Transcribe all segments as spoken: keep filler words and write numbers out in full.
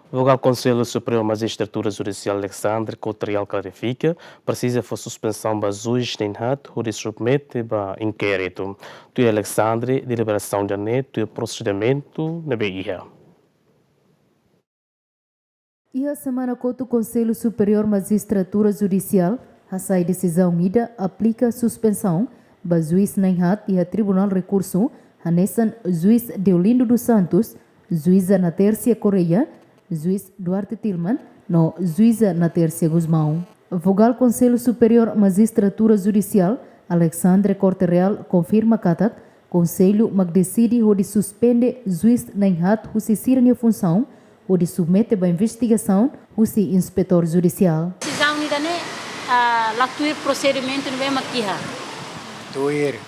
Vogál Konsellu Superiór Majistratura Judisiál Alexandre Corte Real klarifika, presiza fó suspensaun ba juís na'in-haat hodi submete ba inkéritu. Tuir Alexandre, deliberasaun ida-ne'e tuir prosedimentu ne'ebé iha. Iha semana kotuk Konsellu Superiór Majistratura Judisiál hasai desizaun ida aplika suspensaun ba juís na'in-haat iha Tribunál Rekursu, hanesan juís Deolindo dos Santos, juíza Natércia Correia, juís Duarte Tilman, no juíza Natércia Gusmão. Vogál Konsellu Superiór Majistratura Judisiál, Alexandre Corte Real, konfirma katak Konsellu mak deside hodi suspende juís na'in-haat husi sira-nia funsaun, hodi submete ba investigasaun husi inspetór judisiál. Desizaun ida-ne'e, ah, la tuir prosedimentu ne'ebé mak iha. Tuir,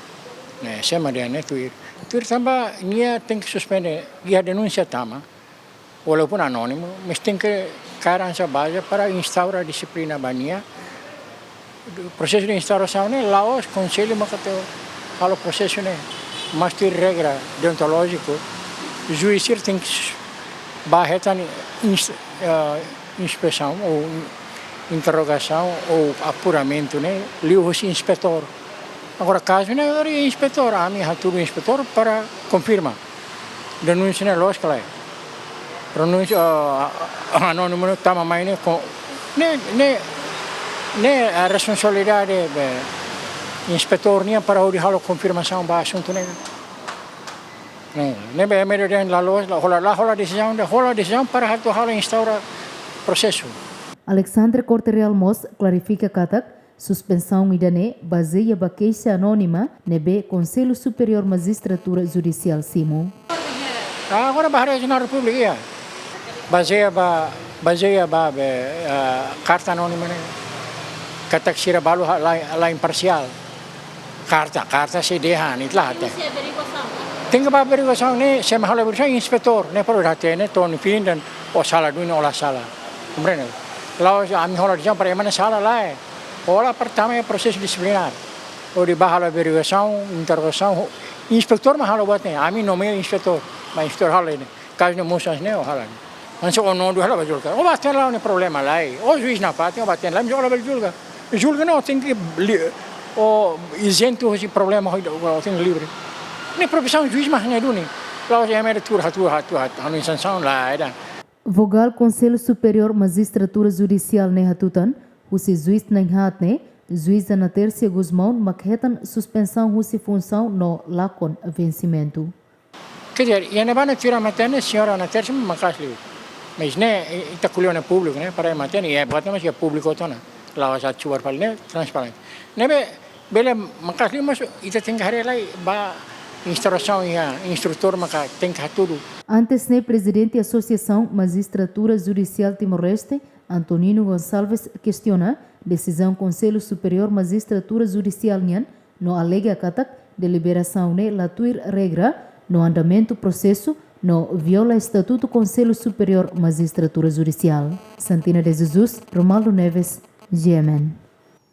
ne'e, sema dehan ne'e tuir. Tuir tanba nia tenke suspende, iha denúnsia tama. Walaupun anónimu, mas tenke kaer hanesan baze para instaura dixiplina ba nia. Prosesu de instaurasaun ne'e, la'ós konsellu mak atu halo prosesu ne'e, mas tuir regra deontolójiku, juís sira tenke bá hetan ins-, eh, inspesaun ou interrogasaun ou apuramentu ne'e liuhusi inspetór. Agora, kazu ne'e, agora inspetór, ami hatudu inspetór para konfirma. Denúnsia ne'e loos ka lae. Pronúnsia, ah, ah, anónimu ne'e tama mai ne'e ko-, ne'e, ne'e, ne'e, ah, responsabilidade be inspetór nian para hodi halo konfirmasaun ba asuntu ne'e. Ne'e, ne'ebé ema dehan la loos, la hola, la hola desizaun, la hola desizaun para atu halo instaura prosesu. Alexandre Corte Real mós klarifika katak suspensaun ida-ne'e bazeia ba keixa anónima ne'ebé Konsellu Superiór Majistratura Judisiál simu. Ah, agora ba haree Jornál Repúblika iha. Bazeia ba, bazeia ba be, ah, karta anónima ne'e. Katak sira balu ha-, la, la imparsiál. Karta, karta sei dehan, ne'e la hatene. Husi averiguasaun. Tenke ba averiguasaun ne'e, sira mak halo averiguasaun, inspetór ne'e para hatene, to'o nia fim dehan, ó sala duni, ó la sala. Komprende? La'ós ami hola desizaun para ema ne'e sala, lae. Hola pertama iha prosesu disiplinár. Hodi bá halo averiguasaun, interrogasaun, ho-, inspetór mak halo buat ne'e, ami nomeia inspetór, mas inspetór halo ne'e. Kazu ne'e mosu hanesan ne'e, ó halo ne'e. Mas ó nu'udar halo ba julga. Ó bá hatene la'o nia problema lai. Ó juís nafatin, ó bá hatene lai, mas ó labele julga. Julga ne'e, ó tenke li-, ó izentu husi problema, ó, ó tenke livre. Ne'e profisaun juís mak hanya duni. La'ós ema ida tuur, hatuur, hatuur, hatuur, halo sansaun lae, ida. Vogál Konsellu Superiór Majistratura Judisiál ne'e hatutan, husi juís na'in-haat ne'e, juíza Natércia Gusmão mak hetan suspensaun husi funsaun no lakon vensimentu. Quer dizer, iha ne'ebá ne'e tuir ami hatene, señora Natércia maka'as liu. Mas ne'e, i-, ita ko'alia ona públiku, ne'e, para ema hatene, i buat ne'e mós iha públiku hotu ona. La'ós atu subar fali, ne'e transparente. Ne'ebé, bele maka'as liu, mas ita tenke haree lai ba instrusaun iha instrutór maka tenke hatudu. Antes ne'e, Prezidente Asosiasaun Majistratura Judisiál Timor-Leste, Antonino Gonçalves, kestiona desizaun Konsellu Superiór Majistratura Judisiál nian, no alega katak deliberasaun ne'e la tuir regra no andamentu prosesu, no viola estatutu Konsellu Superiór Majistratura Judisiál. Santina de Jesus, Romaldo Neves, G M N.